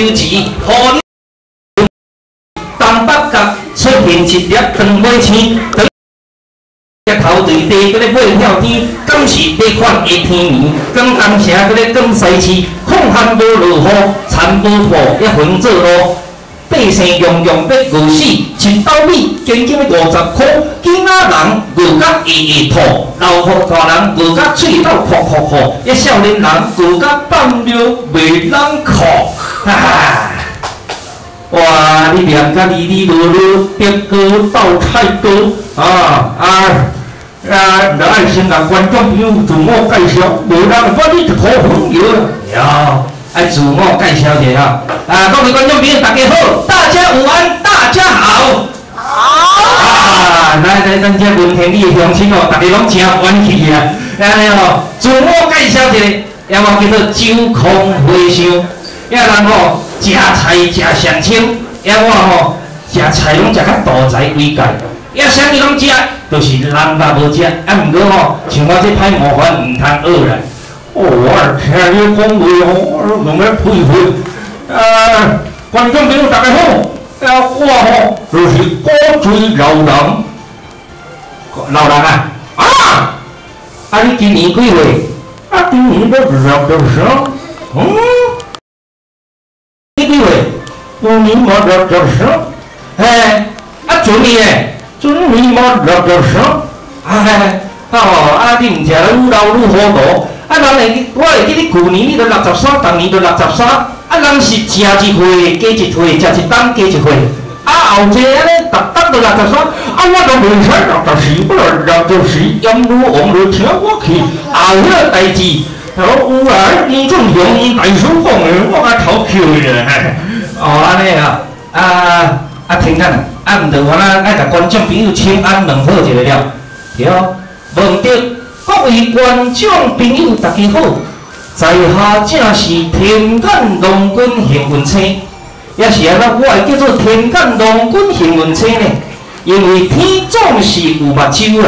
手指，予你東北角出現一粒長尾星，頭對地，閣咧尾跳天，敢是這款的天暝？講東城，閣咧講西市，空旱無落雨，田無破，抑雲做路。百姓樣樣欲餓死，一斗米斤斤欲50箍，囡仔人餓甲會會吐，老婆大人餓甲喙斗哭哭哭，抑少年人餓甲放尿袂啷哭，哈哈！哇！你念甲哩哩囉囉，德哥鬥菜刀啊啊！啊！著愛先共觀眾朋友自我介紹，無人會你一箍粉藥啊！愛自我介紹一下吼！啊，各位觀眾朋友，大家好，大家午安，大家好。好。啊，來來，咱這文天里的鄉親哦，大家攏誠歡喜啊！按呢吼，自我介紹一下，我叫做周空和尚，遐人吼食菜食上清，遐我吼食菜攏食較大才為界，遐啥物攏食，就是人肉無食，啊，毋過吼，像我這歹模範毋通學啦。哦，我聽你講話吼，我用咧佩服。觀眾朋友大家好，啊，我吼就是古錐老人，老人啊，啊，啊，你今年幾歲？啊，今年都63，嗯，你幾歲？今年嘛63，嘿，啊，準年咧？準年嘛63，哎，哦，啊，你毋食愈老愈糊塗。啊，人會，我會記你舊年你都六十三，逐年都六十三。啊，人是食一歲加一歲，食一冬加一歲。啊，後濟按呢，逐冬都六十三。啊，我都袂使64，我六十四，閻羅王就請我去後彼个代誌。有啊，黃俊雄大師講的，我共頭抾去啦。哦，按呢啊，啊啊，天眼，啊，毋著我咱愛共觀眾朋友請安問好一下了，對，無毋對。各位觀眾朋友，大家好！在下正是天眼郎君幸運星，也是按怎我會叫做天眼郎君幸運星呢？因為天總是有目睭啊，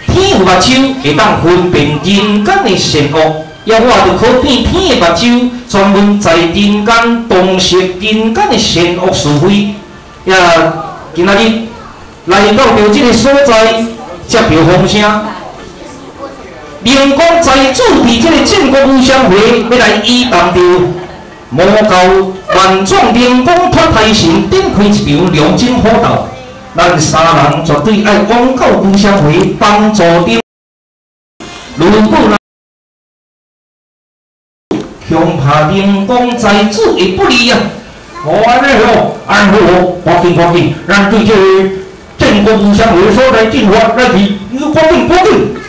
天有目睭會當分辨人間的善惡，抑我就可比天的目睭，專門在人間洞悉人間的善惡是非。也今仔日來到著這个所在，接著風聲。靈光財主佇這个戰國武商會，欲來移動著魔教萬眾靈光脫胎神展開一場龍爭虎鬥。咱三人絕對愛往到武商會幫助恁。如果恐怕靈光財主會不利啊！哦，按呢吼，按好好，趕緊趕緊，咱對這个戰國武商會所在進發，來去，你趕緊趕緊。